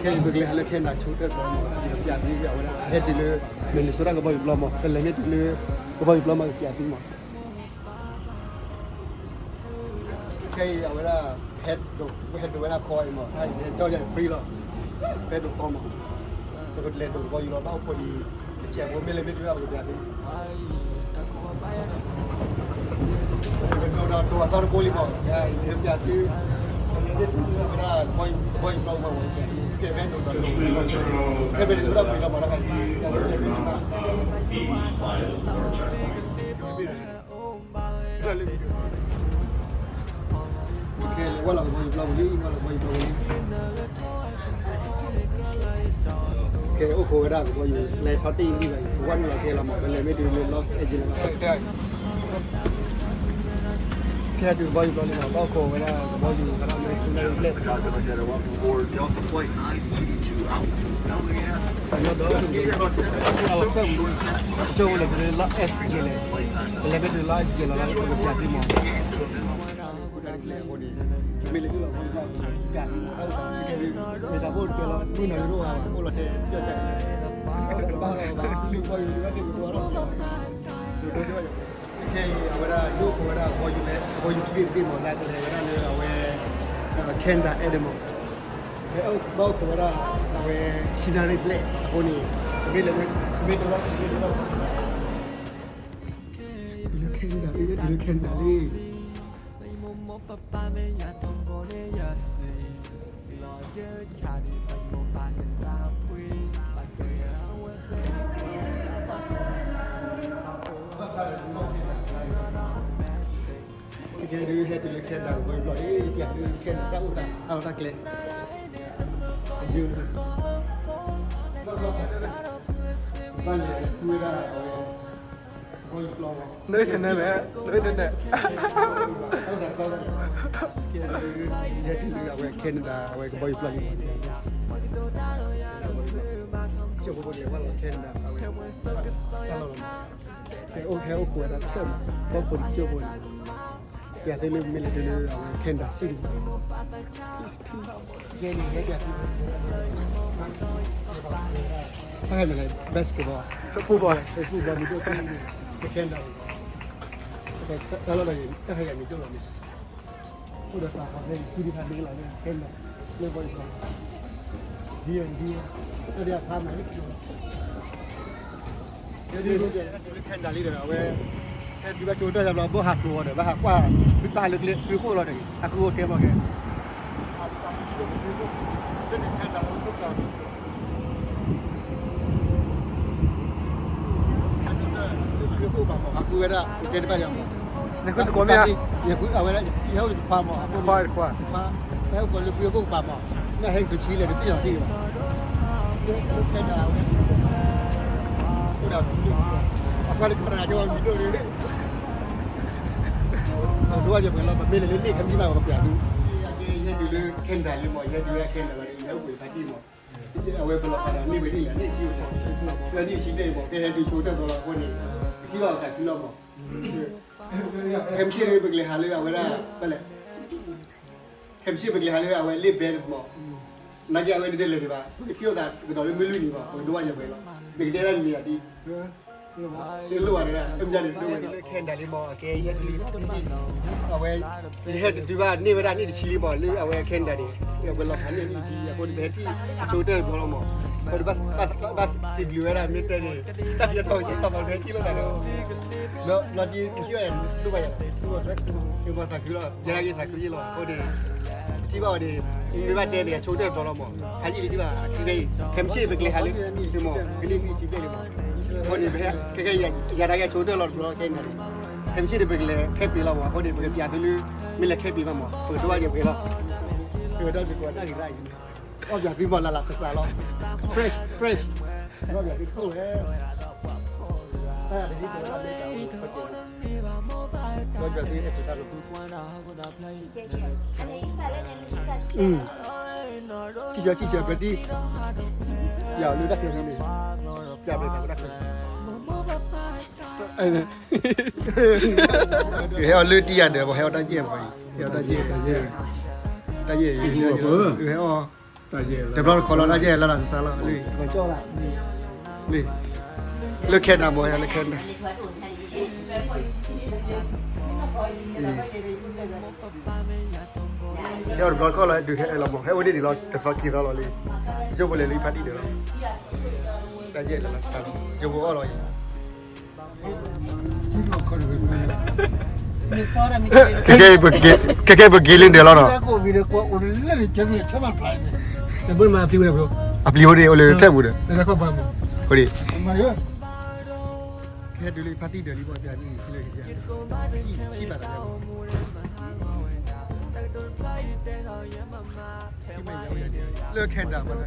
ခဲအံၤပကလဲၤဟးလၢ Canada ဆိကတၢၢ်တဘျီမး, ယကပျးသုအဝဲဒၣ် ဟဲတုၤလၢ Minnesota ကဘီယူၤပျီမး, ပလဲၤမ့ၢ်တုၤလၢ ကဘီယူၤပျီမး ကပျးသုမး. ခဲအံၤအဝဲဒၣ် ဟဲဒိး ဟဲဒိးဝဲဒၣ်ဃီအံၤမး, တၢ်အံၤ ဟဲကၠီယၤ free လီၤ, ဟဲဒိးဃီမး, ပကလဲၤဒိးကဘီယူၤလီၤ ဘၣ်အိၣ်ခိးဒံး တကဲးဖိ မ့ၢ်လဲၤမ့ၢ်တုၤ ပကပျးသု ပကဒိးဒီးဒိးအသီတဘိလံမး, ယကပျးသု ပလဲၤမ့ၢ်တုၤလၢအဝဲဒၣ် ကဘီယူၤပျီမး ဝဲကဲ ကဲ ဟဲဒိးဒီးဒိး ဟဲ Minnesota ပှ့ၤလီၤမး တခါအံၤ ကဲ လဲၤဝဲလီၤကဘီယူၤပျီပူၤလံ, ဝဲလီၤကဘီယူၤပျီပူၤလံ. ကဲ အိၣ်ခိးဝဲဒၣ်ကဘီယူၤ လဲၤထီၣ်တ့ၢ်လံဘၣ်, ဝဲနုာ်လီၤကဲလီၤမး, ပလဲၤမ့ၢ်တုၤလၢ Los Angeles လီၤ. ကဲ တုၤကဘီယူၤပျီလံမး, ဘၣ်အိၣ်ခိးဝဲဒၣ်ကဘီယူၤ ခးထီၣ်လၢထူလၢကျဲ ကဘီယူၤ ကဘီယူၤ ကဘီယူၤ ကဘီယူၤ ကဘီယူၤ ကဘီယူၤ ကဘီယူၤ ကဘီယူၤ ကဘီယူၤ ကဘီယူၤ ကဘီယူၤ Los Angeles လဲၤမ့ၢ်တုၤလၢ Los Angeles လီၤ ပကပျးသုမး. မ့ၢ်လဲၤလၢ မ့ၢ်တၢ်ဘိၣ်တကဲလီၤ မုၢ်နၤလၢအိၣ်ဂၤဘၣ် အိၣ်လီၤထဲပျီၢ်ကၢ် ဘၣ်လီၤဘၣ် လုၢ်ကဘီယူၤ ဘၣ်တ့ၢ်မ့ၢ်ကဘီလီၤ ဒိၣ်ဒိၣ် ခဲအံၤ အဝဲဒၣ် ယအိၣ်ခိးဝဲဒၣ် ကဘီယူၤလဲၣ် ကဘီယူၤခံဘ့ၣ်တဘ့ၣ်မး လၢကလဲၤဝဲဒၣ်လၢအဝဲ Canada အဲၣ်ဒိးမး ဘၣ်အိၣ်ခိးဝဲဒၣ် အဝဲ Scenery Black အဃိန့ၣ် မ့ၢ်လဲၤ မ့ၢ်တလီၢ် မ့ၢ်တလီၢ် တုၤလၢ Canada လံ တုၤလၢ Canada လံ ခဲကဲဒုး ဟဲတုၤလၢ Canada ကဘီယူၤပျီလံ ပျးဒုး Canada တၢ်အိၣ်သးအါထီၣ်တၢ်ကျဲ ဒုး ဘၣ်လဲၤဃုဝဲဒၣ် ကဘီယူၤပျီ န internet လဲၣ် န internet တၢ်အိၣ်သးတၢ်အိၣ်သး ကဲဒုး ဟဲတုၤလၢအဝဲ Canada အဝဲကဘီယူၤပျီလံ ကၠိဖိန့ၣ် ဘၣ်လီၤ Canada အဝဲ တၢ်လီၢ်လီၤ ကဲအိၣ်ဟဲအိၣ်ခိးဝဲဒၣ်ထဲမး ဘီခိၣ်တကၠိဖိန့ၣ် ပျးသ့လၢမ့ၢ်လဲၤတုၤလၢအဝဲ Canada City ကဲန့ၣ် ဟဲပျးသ့ တၢ်ဟဲမ့ၢ်လဲၣ် basketball football football မ့ၢ်ဒိၣ်သ့ Canada တၢ်လီၢ်ဒီး တၢ်ဟဲယၤမ့ၢ်ဒိၣ်လီၤမ့ၢ် အိၣ်ဒီးတၢ်ခီဖဲ ကုဒံဖးဒ့လီၤ Canada လၢဘီယူၤပျီ ဒ်အံၤဒ်အံၤ တၢ်ဒ်အဖါမး Canada လံဒီး အဝဲ ဟဲတုၤဘၣ်ကၠိတၢ်ယါဘျီ ဘၣ်ဟးဖျိးအီၤဒီး ဘၣ်ဟးကွၢ် ဘၣ်ဟးလၢကျဲ ဖုခိၣ်လီၤဒီး ဟးဃုအိၣ်တဲမီၢ်ကဲ လၢန့ၣ် Canada အိၣ်ခိၣ်ကၢ ဖုခိၣ်ဘၣ်မီၢ် ဟးဃုဝဲဒၣ် တဲတဘၣ်ဒီးမီၢ် နဃုတကိးမ့ၢ်ဧါ ယဃုအဝဲဒၣ် ယဟဲအိၣ်တခွါမီၢ် တခွါတခွါ ဟဲအိၣ်ကိးလၢဖုခိၣ်ကပၤမီၢ် မ့ၢ်ဟဲက့ၤတဆံလဲၣ် တပ့ၢ်လီၤတ့ၢ်ဘၣ် Canada ဝဲ အိၣ်ဒီးဖုခိၣ် အကွၢ်လၢကီၢ်တဂၤကဲဝဲမံၤဒိၣ်လံ ပဒိၣ်ယပှဲၤလီၤ ပမ့ၢ်လဲၤလၢန့ၣ် ခဲမံၤဘၣ်ပကပျးသု ယဟဲတုၤလၢ Canada လံမီၢ် ယဟဲတုၤလၢ Canada လီၤ ယဟဲအိၣ်ပှဲၤဖးတံၢ်မီၢ် အဝဲပလီၤဖးဒီးန့ၢ်ဝဲဒ်လဲၣ် န့ၢ်ဆံ န့ၢ်ဆံဘျဲၣ်မီၢ် ကဟဲတုၤဆိကတၢၢ်ဘျီလီၤအဃိန့ၣ် ပထံၣ်ဘၣ်အတၢ်ခုလီၤမီၢ် ခဲမုၢ်ဆ့ၣ်ပကလဲၤဟးလၢအဝဲဒၣ် ပလဲၣ် ခဲမုၢ်ဆ့ၣ်ပကလဲၤဟးလၢအဝဲလ့ၣ်ဘဲမီၢ် နာ်က့အဝဲတဒၢလဲၤဒံးဘၣ် ပကထံၣ်လိာ်သးကဒီးလၢမုၢ်လွံၢ်နံၤမီၢ် ပကဒိးဘၣ်ယပှဲၤလီၤ ပကတဲဒၣ်နံၤအဒံး တလိၣ်ဘၣ်တဂၤ အမ့ၢ်န့ၣ် တလိၣ်ဝဲဒ်လၢ Canada လံမီၢ် အကဲယဲၢ်တလံ အဝဲ ယဟဲတတုၤဘၣ်န့ၢ်ဝဲဒၣ်န့ၢ်တဆံလံမီၢ် လၢအဝဲ Canada န့ၣ် ပလီၤဖးန့ၢ်န့ၢ်တဆံ အဃိန့ၣ် ပဟဲထံၣ်အဆိကတၢၢ်တဘျီလီၤမီၢ် အဃိန့ၣ် ဘၣ်စံးဘျုးဝဲဒၣ် မ့ၢ်တဲန့ၣ် တၢ်စံးတၢ်တီကဲထီၣ်မီၢ် ပဟဲထံၣ်လိာ်သးဒီး ဘျီဒ်ထံၣ်ဘၣ် ဒိၣ်ဘၣ်ယၤ ကဘၣ်သးခုလီၤ ယဲဒၣ်က့ၤသးခုယ့ၣ်လီၤ အဃိန့ၣ် ထံၣ်ဘၣ်အီၤန့ၣ် မ့ၢ်ဘၣ်တဲန့ၣ် အဆိကတၢၢ်တဘျီလီၤမီၢ် ဟးယံာ်လံထံၣ်ဘၣ် အခံဖဲအံၤ ခဲမုၢ်ဆ့ၣ်ပကလဲၤဟးလၢ သုမီၢ် ကန့ၢ်န့ၢ်ဆံဘျဲၣ်လံမီၢ် အဃိန့ၣ် ခဲခဲအံၤ ယၤတၢ်ကဲဆိကတၢၢ်လီၤတဘျီခဲအံၤန့ၣ် ခဲမုၢ်ဆ့ၣ်န့ၣ် ပကလဲၤခဲပ့ၤလီၤမီၢ် အဃိန့ၣ် ပကပျးသုလၢ မ့ၢ်လဲၤခဲပ့ၤဘၣ်မီၢ် ပကဒိးဘၣ်ယပှဲၤလီၤ အီၣ်ပျးသုမီၢ်လၢ်လၢ်စှၤစှၤလီၤ fresh fresh အီၣ်ပျးသုခိၣ်ဝဲ တၢ်တဒ်သိးတၢ်မ့ၢ်တၢ်ဝဲ တၢ်တဒ်သိးတၢ်မ့ၢ်တၢ်ဝဲ ထံၣ်ဆၢ ထံၣ်ဆၢ ပတံၢ် ယၤလၢတၢ်ဖျၢၣ်န့ၣ် ယၤဘျုးတၢ်ဖျၢၣ်န့ၣ် ဟဲအီၤလၢတံၢ်ယၤဒီး ပှၤဟဲအီၤတၢ်ယဲၢ်ပှၤအံၤ ဟဲအီၤတၢ်ယဲၢ် တၢ်ယဲၢ် ဟဲအီၤ တဘျီတခီလီၤ တၢ်ယဲၢ်လၢ်လၢ်ဆါဆါလီၤ လၢ လၢ Canada မ့ၢ်ဟဲလၢ Canada ဟဲအီၤတဘျီတခီလီၤ ဒုးဟဲအၢလီၤမး ဟဲအိၣ်န့ၣ်ဒံးလီၤ တသီခံသီလီၤလံ ယိၣ်ဖိလဲၤလၢဖါတံၢ်ဒီးလီၤ တၢ်ယဲၢ်လၢ်လၢ်ဆါလီၤ ယိၣ်ဖိအီၣ်လီၤအံၤ ခဲကဲ ခဲကဲ ပက့ၤလၢဒၢးလီၤနီၤ အပျံၤဝဲဒၣ်အိၣ်လၢထဲပူၤဒီး ကဟဲဒုးလၢဖါတံၢ်ဒၢးလံ ဘၣ်ပျၢ်န့ၣ် ဟံၣ်ဘၣ်တၢ်လၢ လၢ Canada ဘၣ်လၢ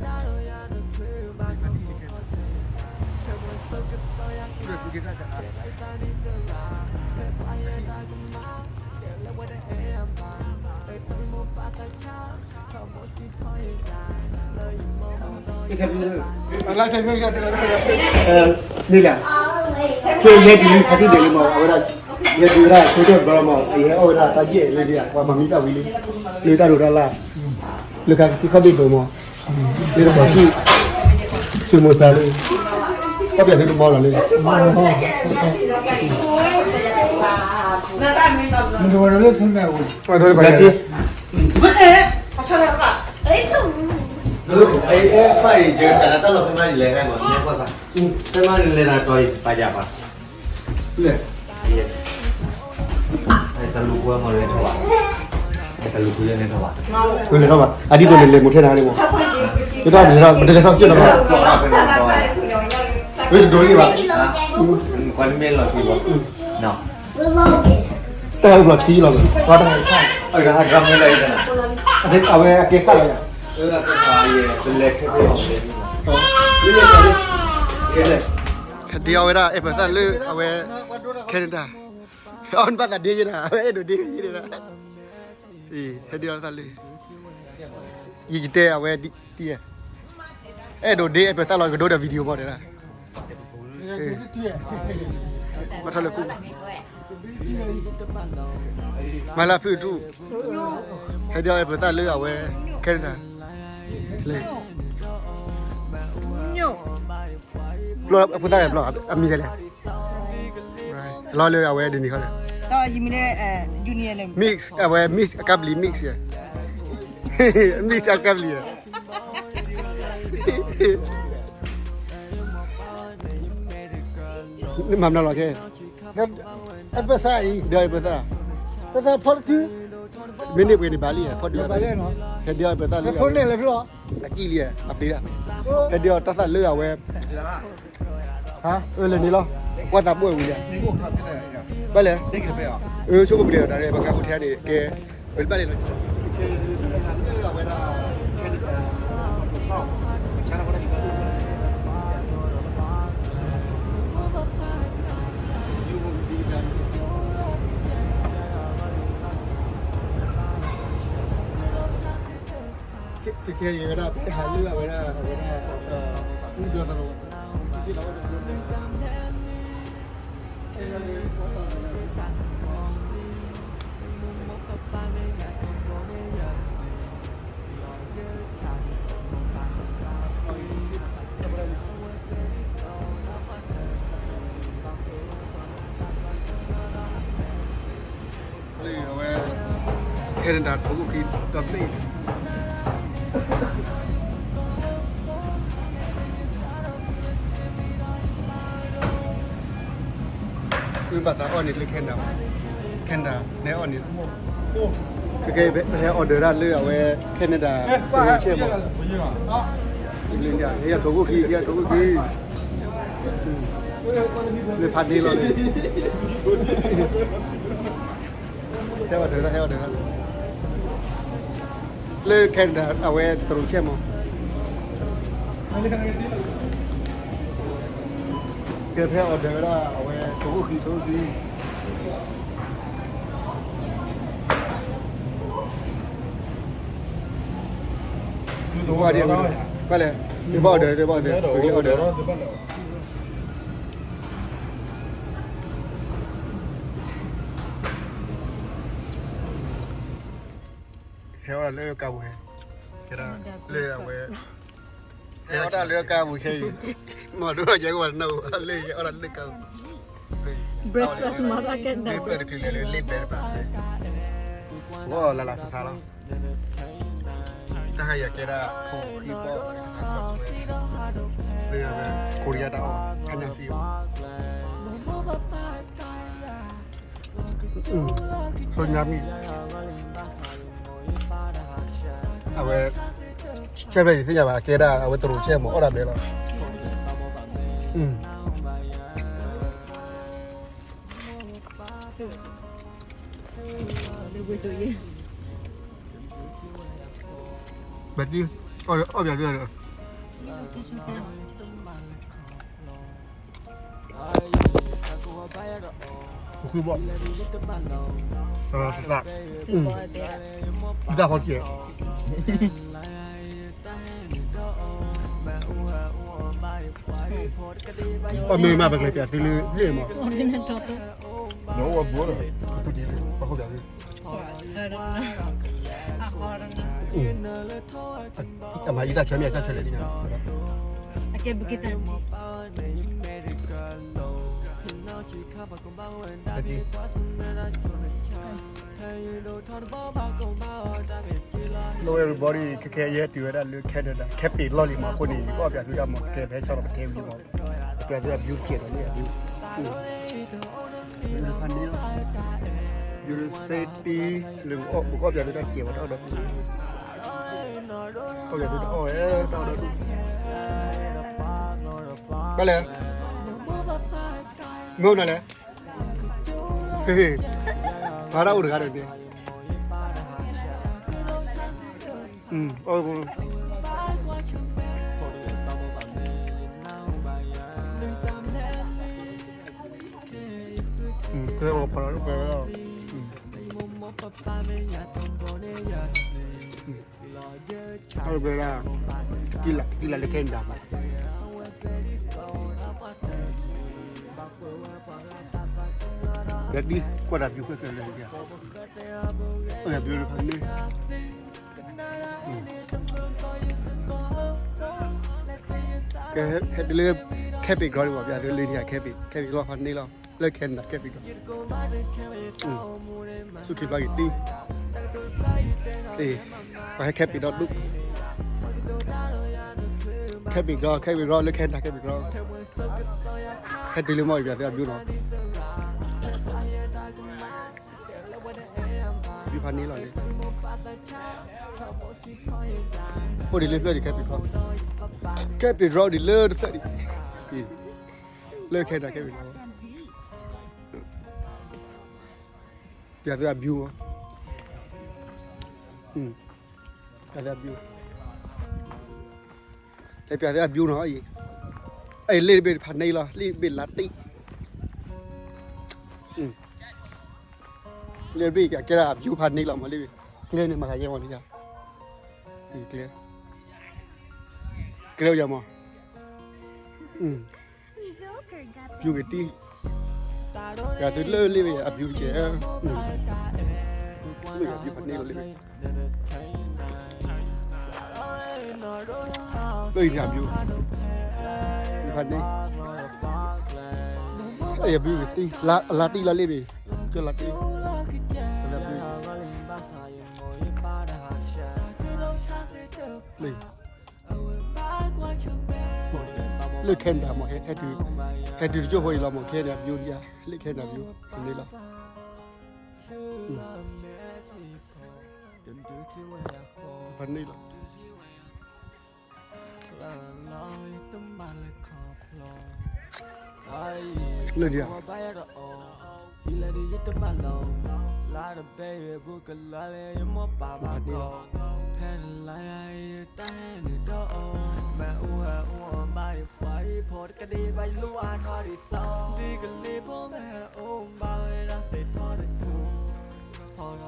လၢကူက့ၤတၢ်ကါ မ့ၢ်လၢ ခဲယဲဒုးလၢဖါတံၢ်ဒၢးလံမး အဝဲဒၣ် ယဲဒုးဝဲဒၣ် ဆိကတၢၢ်တဘျီလီၤမး အဝဲဒၣ် ယဟဲအီၣ်ဝဲဒၣ်တၢ်ယဲၢ်လၢဒ် ပှၤမၤမံတၢ်ဝံၤလံ လၢတၢ်ဒိးတၢ်လၢ် လၢကသံၣ်ခီၣ်ဘ့ၣ်ဒိးမး လၢတဘီၤဆူၣ် သုးမိၤစၢ်လၢ ကီၢ်ပယီၤသုတမီလီၤလၢ မ့ၢ်တဝဲလၢသုမဲာ်ဝဲ အဲ ဖဲမၤန့ၣ်လဲၤနၤတီၤအံၤ ပာ်ယၤပာ် လဲၣ် တလူၤကွဲမၤလဲၤထီၣ်ဘၣ် တလူၤကွဲလဲၤထီၣ်ဘၣ် လဲၤထီၣ်ဘၣ် အဒ်သိးန့ၣ်လဲၤမိၢ်ထဲနၤန့ၣ်မး လဲၤထီၣ် လဲၤထီၣ် ပတလဲၤထီၣ်ကၠိလီၤဘၣ် ဝဲတဒိးယံၤဘၣ် ကွၢ်နမ့ၢ်လီၤက့ၤဘၣ် တၢ်ဟဲဘျီထံလီၤဘၣ် တၢ်ဟဲခါ အဝဲအကဲခါလီၤယၤ ဟဲဒ့အီၤဝဲဒၣ် အဲၣ်ပၢၢ်သၣ်လၢအဝဲ Canada အီၤနဘၣ်သးဒ့ယဲဒၣ် အဝဲအဲၣ်ဒိးဒ့ယဲဒၣ် ဟဲဒ့အီၤသၣ်လၢ ယတဲအဝဲ အဲၣ်ဒိးဒ့အဲၣ်ပၢၢ်သၣ်လီၤ ကဒိဒီး video မီၢ်တဲဒၣ် ဘၣ်ထီၣ်လၢကူ မၤလၢဖုၣ်ထူၣ် ဟဲဒ့အီၤအဲၣ်ပၢၢ်သၣ်လၢအဝဲ Canada လၢ ဘျီအဖိသၣ်လဲၣ်ဘျီ အမံၤလဲၣ် လီၤလၢအဝဲဒ်န့ၣ်ခီလဲၣ် mix အဝဲ mix အကပလံၤ mix ယဲ mix အကပလံၤယဲ နမၤမနုၤလီၤခဲ အဲၣ်ပၢၢ်သၣ်အံၤ ဒ့အီၤအဲၣ်ပၢၢ်သၣ် တၢ်သၣ်ဖီတထူ မ့ၢ်န့ၢ်ပှ့ၤန့ၣ်ဘၣ်လံ ဖီဒုး ဟဲဒ့အီၤအဲၣ်ပၢၢ်သၣ်လၢ အကံၢ်လံ အပျ့ၤဒၣ် ဟဲဒ့အီၤတၢ်သၣ်လၢအဝဲ ဟါ အၢ လဲၤန့ၣ်လီၤ ကွၢ်သးဘိၣ်ဝံၤယၤ ဘၣ်လဲၣ် အၢ ဆိကမိၣ်ပကလဲၤဒီး တၢ်ရဲၣ် ပှၤကါဖိထဲန့ၣ် ကဲ ဝဲဘၣ်လဲၤလီၤ ခဲအံၤဝဲဒၣ် ပဟးလၢအဝဲဒၣ် အဝဲဒၣ် အူဒီးသရဝၤ လၢအဝဲ Canada ထိၣ်ခိၣ်ခံဒီဘ့ၣ် ဝဲဘၣ်သးအီၣ်န့ၣ်လၢ Canada, Canada နဲအီၣ်န့ၣ်လီၤ. ကဲကဲ ပဟဲ order ဒၣ်လၢအဝဲ Canada တရူးဆဲးမး, ဟဲထိၣ်ခိၣ်ခံ ဟဲထိၣ်ခိၣ်ခံ လၢဖးဒ့လီၤန့ၣ် ဟဲ order ဒၣ် ဟဲ order ဒၣ် လၢ Canada အဝဲတရူးဆဲးမး, ကဲဖဲ order ဝဲဒၣ်အဝဲထိၣ်ခိၣ်ခံ ထိၣ်ခိၣ်ခံ, ဟဲ ဘၣ်လဲၣ်, သ့ၣ်ဘၣ်အီၣ်ဒၢး, သ့ၣ်ဘၣ်အီၣ်ဒၢး, ပကလဲၤအီၣ်ဒၢးလီၤ. ဟဲအီၣ်ဒၣ်လၢကါပူၤဟဲ, လၢအဝဲ, ဟဲအီၣ်ဒၣ်လၢကါပူၤခဲအံၤ, မ့ၢ်ဒိၣ်ထီၣ်ကဲကဝဲနၢ်အူလၢယအီၣ်ဒၣ်လၢကါပူၤ, breakfast မၤတၢ်ကဲဒၣ် breakfast တချုးလဲၤလၢလ့ၣ်ပဲတပၤ, ဝဲလၢ်လၢ်ဆးဆးလီၤ. တၢ်ဟါယၤကဲဒၣ်ဖိဃံဘီၣ်, လၢအဝဲ ကိရံယါတၢ်အီၣ် ခါညါစံအီၤ, ဆိညါမံၤ, အဝဲ ဆဲဖဲယသ့ၣ်ညါဘၣ် အကဲဒၣ်အဝဲတရူးဆဲမ့ၢ်အီၣ်ဒၣ်ဘဲလီၤ. ဘၣ်တံၢ်, အီၣ်ပျးတံၢ်ဒီး ဃုဘီၣ်, သး, တၢ်ဟီကဲး, အမ့ၢ်မးပကလဲၤပျးသုလၢလ့ၣ်မး, အမၤအံၤတၢ်ဆၢမ့ၢ်အတၢ်ဆၢလဲၣ်န့ၣ်, အကဲဘုက့တၢ် Hello everybody, ခဲခဲယဟဲတုၤဝဲဒၣ်လၢ Canada ခဲပ့ၤလီၢ်လံမး, အဃိန့ၣ် ယကအီၣ်ပျးသုတၢ်မး ကဲဖဲဆီဒီးပတဲဝံၤမး, ပျးသုအ view တကဲးဒီးန့ၣ် အ view, view တဖၣ်န့ၣ်လီၤ, view တစဲတံၢ်, လၢပကအီၣ်ပျးသုတၢ်တကဲးဝဲတၢ်အီၣ်ဒီး, အီၣ်ပျးသုတၢ်အီၣ်ဝဲတၢ်အီၣ်ဒီး, ဘၣ်လဲၣ်, မ့ၢ်အိၣ်နၤလဲၣ် ဖါတၢ်အိၣ်တဂၤဒီးန့ၣ်, အိၣ်, ကဲအိၣ်ဖးလီၤ, အဝဲဒၣ် ကံၢ်လၤလၢ Canada မး, ဒီးဒ်ကွၢ်တၢ် view ခဲခဲလၢာ်, အဝဲ view တဖၣ်န့ၣ်, ကဲ ဟဲတုၤလၢ Cape Girardeau န့ၣ်မး, ပျးသုလၢန့ၣ် Cape, Cape လီၤဖးန့ၣ်လီၤ, လၢ Canada Cape Girardeau, ဆူခံဘျီက့ၤတံၢ်, ပှၤဟဲ Cape Girardeau ဒူၣ်, Cape Girardeau, Cape Girardeau လၢ Canada Cape Girardeau, ဟဲတုၤလၢမ့ၢ်အံၤ ပျးသုအ view နီၤ, view ဖးန့ၣ်လီၤန့ၣ်, အိၣ်ဒံးလၢတဖျၢၣ်ဒံး Cape Girardeau, Cape Girardeau ဒံးလၢတဖျၢၣ်ဒံး, လၢ Canada Cape Girardeau, ပျးသုအ view, ပျးသုအ view, လဲၤပျးသုအ view နီၤအံၤ, အံၤလ့ၣ်တဘ့ၣ်တဖၣ်န့ၣ်လီၤ, လ့ၣ်တဘ့ၣ်လါတံၢ်, လ့ၣ်တဘ့ၣ်ကဲဒၣ်အ view ဖးန့ၣ်လီၤမး, လ့ၣ်တဘ့ၣ်, ကျဲန့ၣ်မၤသးယဲမးလံယါ, ကျဲ, ကျဲအိၣ်ယၤမး, ယူၤက့ၤတံၢ်, ပျးသုလၢလ့ၣ်ဘ့ၣ်အ view တကဲး, လ့ၣ်အ view ဖးန့ၣ်လီၤလ့ၣ်ဘ့ၣ်, လၢအံၤဖး view, ဖးန့ၣ်, အံၤ view က့ၤတံၢ်, လါတံၢ်လီၤလ့ၣ်ဘ့ၣ်, ကၢလါတံၢ်, လၢ Canada မး ဟဲ, ဟဲတုၤ, ဟဲတုၤတကၠိၢ်ဖိအံၤလီၤမး, ခဲန့ၣ် view ဒံးဧါ, လ့ၣ် Canada view ဖးန့ၣ်လီၤ, ဖးန့ၣ်လီၤ, လၢဒံးဧါ, ဖးန့ၣ်လီၤ.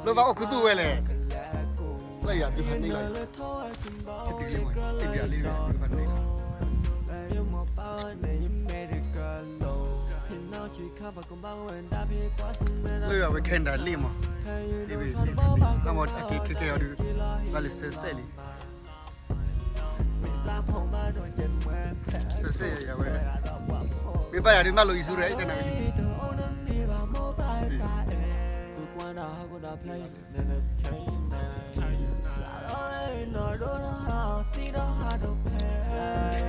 လၢဘၣ်အိၣ်ခူသူၣ်ဝဲလဲၣ်, လၢယၤဒုးဖးန့ၣ်လီၤ, ဟဲတုၤလံ လၢအဝဲခဲနဒၤလ့ၣ်မး, လ့ၣ်ဘ့ၣ်လ့ၣ်တၢ်လ့ၣ်, အမ့ၢ်အက့ၤခဲကဲအီၤဒုး, ဘၣ်လၢစဲးစဲးလံ, စဲးစဲးယၤဝဲ, မ့ၢ်ဘၣ်ယၤဒုး မၢလိာ်အံၤဆူရဲ တနၤဝဲ,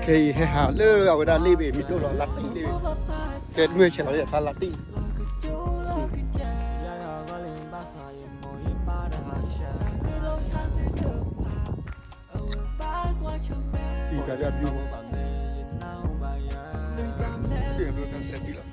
ခဲအံၤဟဲဟးလၢအဝဲဒၣ်လ့ၣ်ဘ့ၣ်မ့ၢ်ဒိၣ်လီၤ လါတံၢ်လ့ၣ်ဘ့ၣ်, ကဲတမ့ၢ်ဆဲးလီၤလၢဖးလါတံၢ် အံၤတၢ်ဒၣ်ဘျုး, တၢ်ဆဲးဒံလီၤ.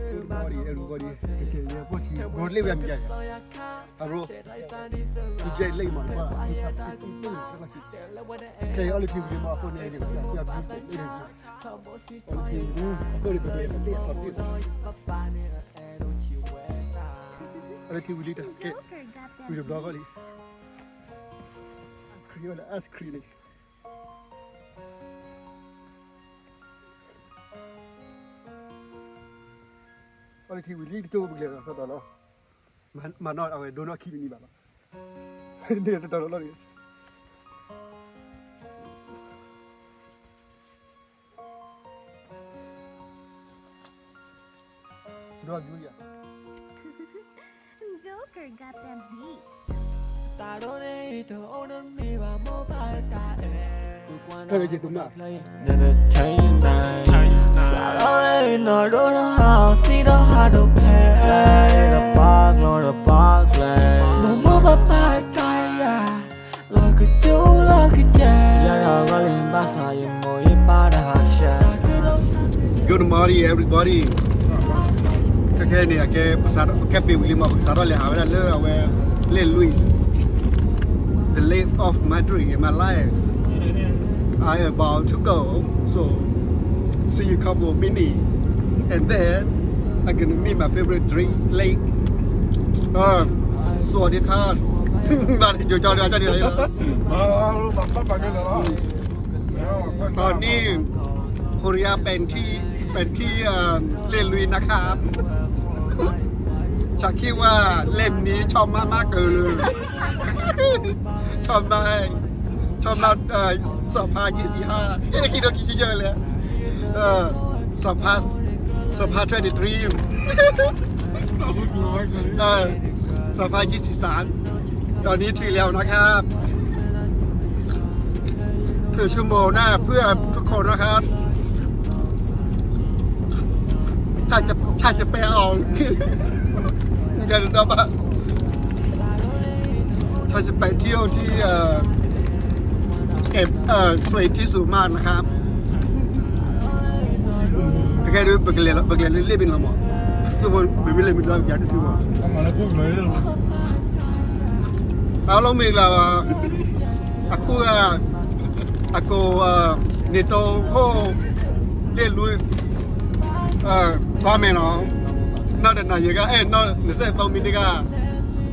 Good morning, everybody. Okay, yeah, what you, bro, လ့ၣ်ဝဲမံၤယါ, bro. You just late, man. Okay, all the people, you know, အဃိန့ၣ် အဃိန့ၣ် ပကလဲၤလ့ၣ်အသီတံၢ်, အလၢခံဝံၤလံတၢ်ကဲ, ဝံၤတဘျီဃီလံ, ခရံာ်ဝဲလၢ ice cream န့ၣ်, အလၢခံဝံၤလံတကၠိပကလဲၤလီၤသီတီၤလီၤ, မၤနီၣ်အဝဲဒိနီၣ်ခံမံၤနံၤဘၣ်လီၤ, န့ၣ်တတီၤလီၤလီၤန့ၣ် Joker got them beats. လီၤကကၠိလီၤကကဲ, ယၤယၤဂီၤလံဘၣ်ဆၣ်ယမိၢ်ယပၢ်တဟးဆှဲး. Good morning, everybody. ခဲခဲန့ၣ် အကဲ ပကဲပ့ၤဝံၤလံမး ပကစးထီၣ်လဲၤဟးဝဲဒၣ်လၢအဝဲ Lake Louise, the lake of my dream in my life. I about to go, so see you couple of minutes, and then I'm gonna meet my favorite drink, lake. Uh, สวัสดีค่ะ. ဘာလို့ကြိုက်ကြတယ် ကြတယ် ตอนนี้ โคเรียเป็นที่ เป็นที่ เอ่อ เล่นลุยนะครับ ฉันคิดว่าเล่มนี้ชอบมากมากเกินเลย ชอบมาก ชอบมาก เอ่อ สองพันยี่สิบห้า เอ๊ะ คิดว่าคิดเยอะเลย เออ สองพัน สองพัน twenty-three เออ สองพันยี่สิบสาม ตอนนี้ถึงแล้วนะครับ ครึ่งชั่วโมงหน้าเพื่อทุกคนนะครับ ถ้าจะ ถ้าจะไปเอา กันต่อไป ถ้าจะไปเที่ยวที่ เอ่อ เก็บ เอ่อ สวยที่สุดมากนะครับ ကဲဒုး ပကလဲၤလီၤ ပကလဲၤလၢလ့ၣ်ဘ့ၣ်လီၤမး သူၣ်ဘိမ့မ့ၢ်လဲၤမ့ၢ်လီၤ ပကလဲၤတထူၣ်ဘၣ် အားလုံးမင်္ဂလာပါ အခုက အကို အဲ နေတိုးဟို လ့ၣ်လွံၢ် အဲ သွားမယ်နော် နောက်တစ်နာရီက အဲ နောက်နှစ်ဆယ့်သုံးမိနစ်က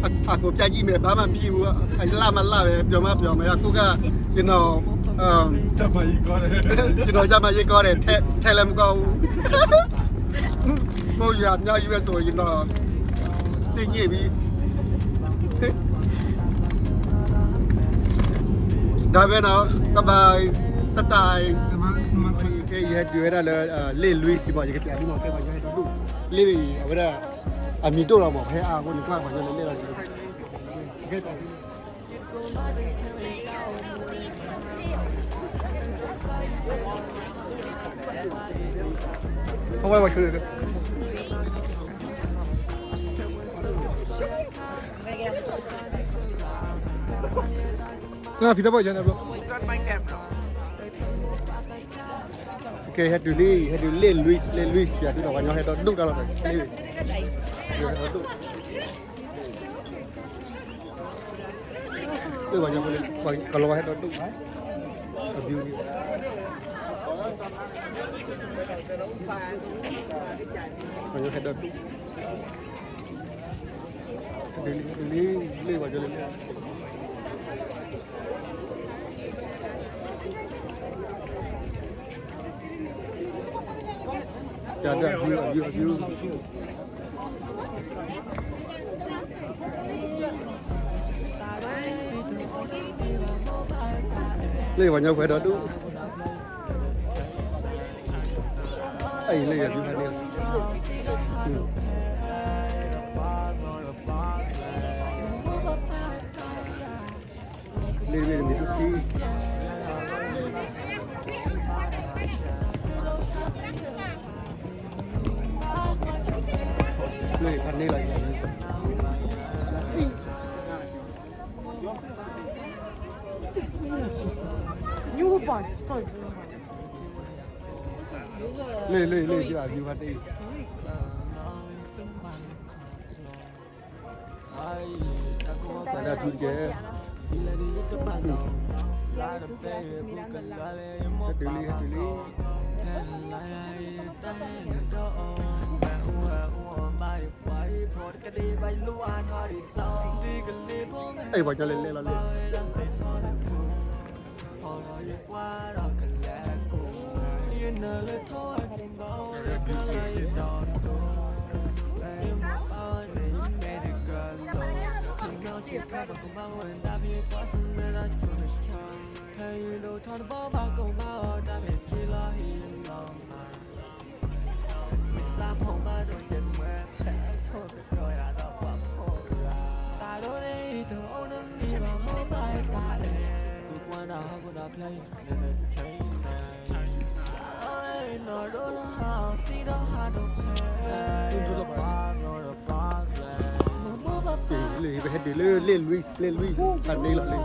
အ အကိုပြကြည့်မယ် ဘာမှမဖြစ်ဘူး အလှမလှပဲ ပျော်မှပျော်မယ် အခုက ကျွန်တော် အဲ ကျန်းမာရေးကောင်းတယ် ကျွန်တော်ကျန်းမာရေးကောင်းတယ် ထဲ ထဲလည်းမကောင်းဘူး မိုးရွာမြောက်ရွာဆိုရင်တော့ သိညစ်ပြီ ဒါပဲနော် ကဘၣ် တတၢ် ကဲ ယဟဲတုၤဝဲဒၣ်လၢ လ့ၣ်လွံၢ် စံဘီ ယကတဲအမ့ၢ်မ့ၢ်ကဲ ယဟဲတုၤ လ့ၣ် အဝဲဒၣ် အမံၤဒိၣ်လီၤမး ဟဲအါအဃိန့ၣ် ကွၢ်ပှၤညီလၢလ့ၣ်လီၤ ကဲ ဟဝဲဝဲ ဆူ I'm gonna get on the phone. ဖံသးပှၢ်ယၤန့ၣ်ဘျီ ကဲ ဟဲတုၤလံ ဟဲတုၤလံ Louis လံ Louis ပျးတုၤဒီးပှၤညီဟဲဒီးဒူၣ်တၢ်လီၤ လံ ဟဲဒီးဒူၣ် လၢပှၤညီဖိလံ ပှၤကလီၤဝဲဟဲဒီးဒူၣ် အဘျုးလံ ပှၤညီဟဲဒီးဒူၣ် ဟဲတုၤလံ ဟဲတုၤလံ လံ ပှၤညီလံ လံ ပျးတၢ်အဘျုး အဘျုး အဘျုး လၢပှၤညီဖိဟဲဒီးဒူၣ် အံၤလၢယၤဒူၣ်ဖးန့ၣ်လီၤ လၢမ့ၢ်တမံၤဒူၣ်သံ လၢဖးန့ၣ်လီၤ လၢ လၢ လၢ ယၤဒူၣ်ဖးန့ၣ် တၢ်ဒူၣ်တကဲ ဟဲတုၤလံ ဟဲတုၤလံ အဲ ပှၤကလဲၤလဲၤလီၤလံ လၢပဟဲတုၤလၢ လၢ Louis လၢ Louis ဖးန့ၣ်လီၤလံ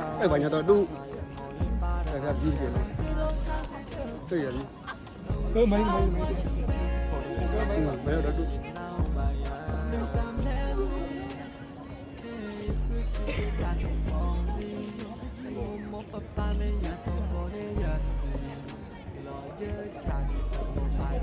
အဲ ပှၤညီဒီးဒူၣ် တၢ်ဖးဘံကဲလီၤ တၢ်ယၤလံ မၤဒီးဒူၣ် ကလၢခံဧါ လီၤ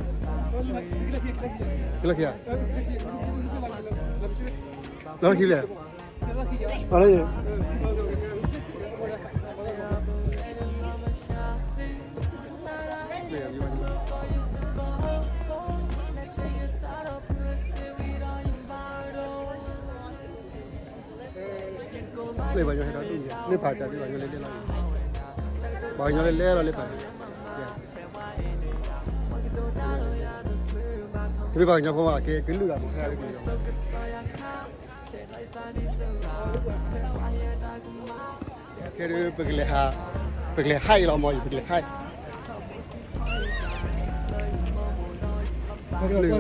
ခံလဲၣ် အလၢ လၢပှၤညီဟဲဒီးဒူၣ်န့ၣ် လၢပှၤတၢ်လၢပှၤညီလဲၤလဲၤလီၤ ပှၤညီလဲၤလဲၤလီၤလၢပှၤ တမ့ၢ်ပှၤကညီဖိဘၣ် ကဲကလုၢ်လီၤ ပူၤဖဲလၢပယီၤ ခဲဒုး ပကလဲၤဟး ပကလဲၤဟဲလီၤမ့ၢ်အံၤ ပကလဲၤဟဲ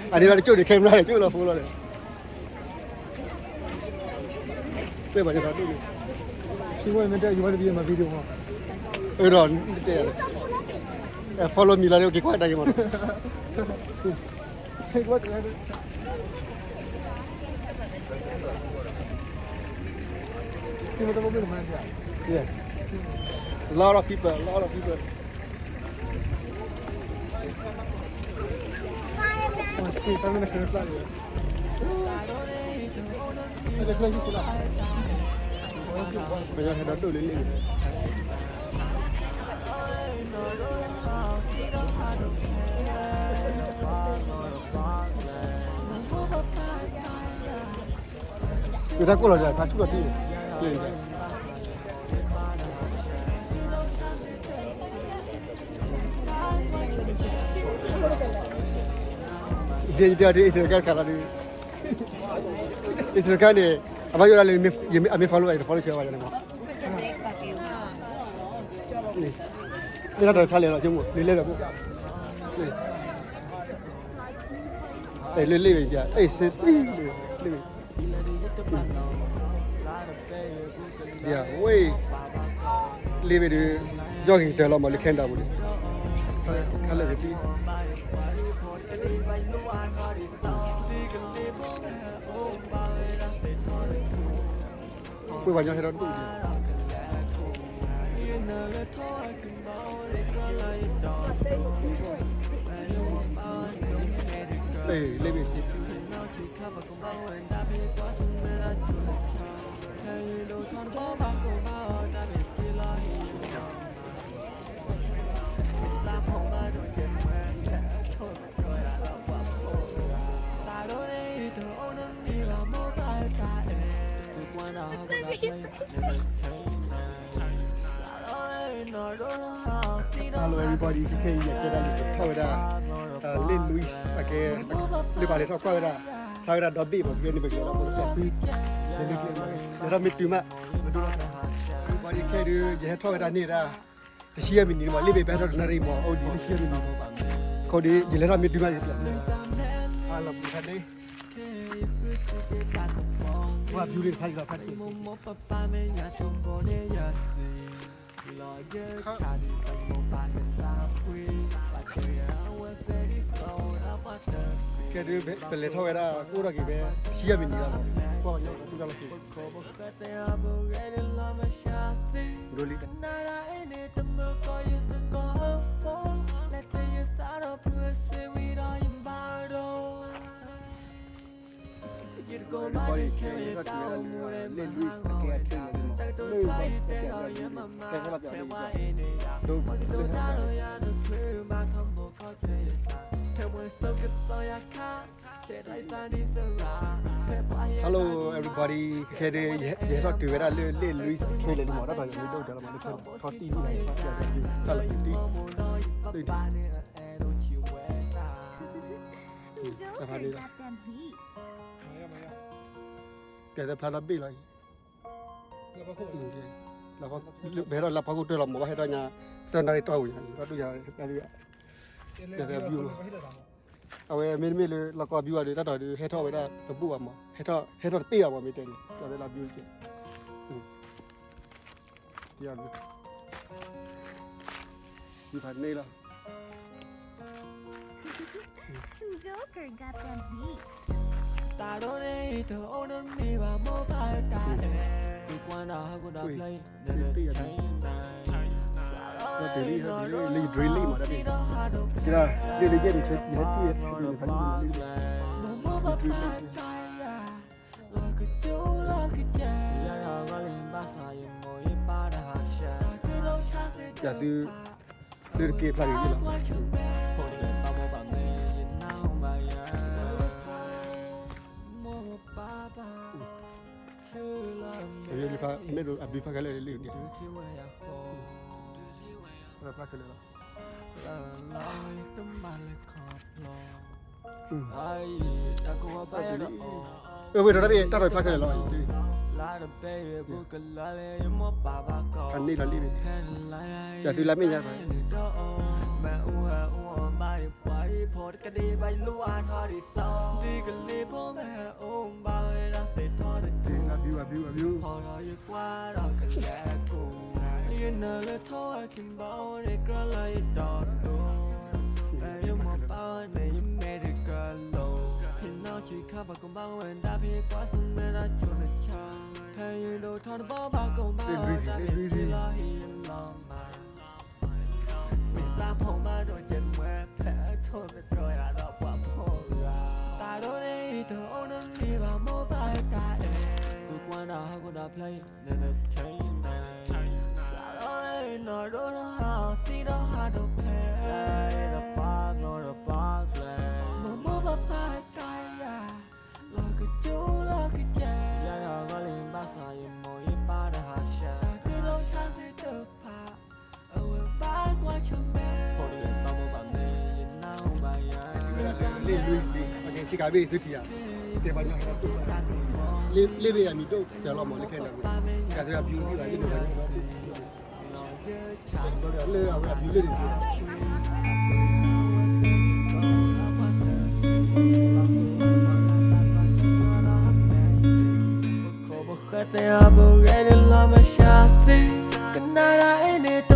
အန့ၣ်ဘၣ်တကၠိၣ်န့ၣ် ခဲမရၣ်န့ၣ် ကၠိၣ်လီၤဖိလီၤန့ၣ် စဲပှၤကညီဒူၣ်န့ၣ် She wanted me to, you want to be in my video, huh? အၢဒီး တဲ follow me လီၤန့ၣ် က့ၤကွၢ်တၢ်က့ၤမး Hey, what the hell? Can you tell me the man? Yeah. Lot of people, lot of people. Oh, shit, I'm gonna fly here. ပယီၤဟဲဒီးဒိၣ်လံလံ ယတၢ်ကိၢ်လီၤဒီး ဖးဆူၣ်လီၤတံၢ် ယတဲအီၤဒ် Instagram တခါလီၤဒ် Instagram န့ၣ် အဘၣ်ယိၣ်ဒၣ်လၢ အမ့ၢ် follow ဘၣ် ယတ follow ဆၢဘၣ်ယၤန့ၣ်မး မ့ၢ်တၢ်တခါလဲၣ်လီၤ ဆိကမိၣ် လၢလဲၣ်ဒီး လၢလ့ၣ်ဝဲ အဲ စ့ လ့ၣ်ဝဲ လ့ၣ်ဝဲ လ့ၣ်ဝဲ လ့ၣ်ဝဲ လ့ၣ်ဝဲ လ့ၣ်ဝဲ ယဝဲ လ့ဘ့ၣ်ဒုး ယီၢ်က့ၤတၢ်လီၤမးလၢ Canada ပူၤန့ၣ် ခါလၢာ်ကသံ ပှ့ၤပှၤညီဟဲဒီးဒိၣ်ဒံး လ့ဘ့ၣ်စံ Hello everybody, ခဲခဲအံၤ ယကဲဒၣ်ယထီၣ်ဝဲဒၣ် လ့ၣ်လွံၢ် အကဲ လၢပှၤလဲၤထီၣ်ကွၢ်ဝဲဒၣ် ဖျါဝဲဒၣ်ဒီဘ့ၣ်မး ခဲန့ၣ် ပကလဲၤလီၤ ပကလဲၤ လဲၤထီၣ်မ့ၢ်တုၤမး everybody ခဲဒုး ယဟဲထီၣ်ဝဲဒၣ်န့ၣ်ဒၣ် တဆံယဲၢ်မံးနံးမး လ့ၣ်ဘ့ၣ်ဘၣ်ထီၣ်တနၣ်ရံၣ်မး အိၣ်ဒံးတဆံယဲၢ်မံးနံး ခီဒုး ယလဲၤထီၣ်မ့ၢ်တုၤမး ယကလဲၤ ဟါလီၤပူၤခါန့ၣ် ဝဲ beauty တဖၣ်လီၤဖးတက့ၢ် ခဲဒုး ပလဲၤထီၣ်ဝဲဒၣ် ကအိၣ်ထီၣ်က့ၤဖဲ တဆံယဲၢ်မံးနံးလီၤ ကွၢ်ပှၤညီတူၢ်တၢ်လီၤက့ၤ ဒိလံ everybody ခဲအံၤ ယဟဲထီၣ်တုၤဝဲဒၣ်လၢ လ့ၣ်လွံၢ် အကဲအထံၣ်န့ၣ်မး လၢပှၤကဲအဘျုး တဲဖဲလီၤပျးလၢ ဒိ လၢဟဲ Hello everybody ခဲခဲဒုး ယဟဲထီၣ်တုၤဝဲဒၣ်လၢ လ့ၣ်လွံၢ် trailer လံမး တၢ်တၢ်ယၤမ့ၢ်ဒိၣ်တၢ်လီၤမး လၢခဲထီၣ်တံၢ်န့ၣ် တၢ်လီၤတံၢ် တၢ်ဖးန့ၣ်လီၤ ပျဲသဖျါဒီဘ့ၣ်လီၤအံၤ ပဟဲထီၣ်လၢဖီခိၣ်တၢၢ်လီၤမး ဘၣ်ဟဲထီၣ်ညါ သၢနၣ်ရံၣ်တီၢ်ဝံၤညါ ဘၣ်တူၢ်ယၤ တၢ်လံ ပျဲသဖျါ အဝဲမ့တမ့ၢ်လၢ လီၢ်ကီၢ်ဘံဝဲဒီး တၢ်တီၤဒုး ဟဲထီၣ်ဝဲဒၣ်တဘူၣ်ဘၣ်မး ဟဲထီၣ် ဟဲထီၣ်တပ့ၢ်ဘၣ်မး မ့ၢ်တဲန့ၣ် ပျဲသဖျါဘံကဲ ယဘံဖးန့ၣ်လီၤ Joker got them heat. တၢ်ဒိၣ်န့ၣ်တအိၣ်နီတမံၤဘၣ် မိၢ်ပၢ်တၢ်အဲၣ် ကွၢ်နၤဟီၣ်ခိၣ်ဒီဖျၢၣ်အံၤ နတခဲနၤ ဟဲတုၤလံ ဟဲတုၤလံ လၢယ dream လံမး တၢ်ဒ့ၣ် ကဲဒၣ် လ့ၣ်လၢယဲၢ်န့ၣ် ယဟဲတုၤ ယဟဲတုၤလံ ယ dream လံ ယသု လၢတက့ၢ်ဖျါတဂ့ၤလီၤ အဘံဖး မ့ၢ်ဒိးအဘံဖးခဲလၢာ်လံ ဖျါခဲလၢာ်လီၤ အဝဲဒီးတၢ်ဘ့ၣ် တၢ်ထီၣ်ဖျါခဲလၢာ်လီၤ ဖးန့ၢ်လီၤလံ ယသုလၢမဲာ်ညါတဖၣ် လၢ view လၢ view လၢ view လ့ၣ်လွံၢ် လ့ၣ်လွံၢ် လ့ၣ်လွံၢ် လ့ၣ် ပကဲဆ့ကၤဘ့ၣ်သုထံၣ်ယၤ တဲပှၤညီဟဲဒီးတူၢ်ဘၣ် လ့ၣ်ဘ့ၣ်ယၤမံၤဒိၣ်တၢ်လီၤမးလၢခဲလၢာ် ကသ့အဘျုးဒံးဘၣ် လ့ၣ်ဘ့ၣ်ဘၣ် လၢအဝဲအဘျုးလ့ၣ်န့ၣ် ခိၣ်ဘၣ်ဃဲ တဲအပူၤဂဲၤဒုးလီၤမၢ်ရှးသံ, ကနၣ်ဒၣ်အံၤန့ၣ်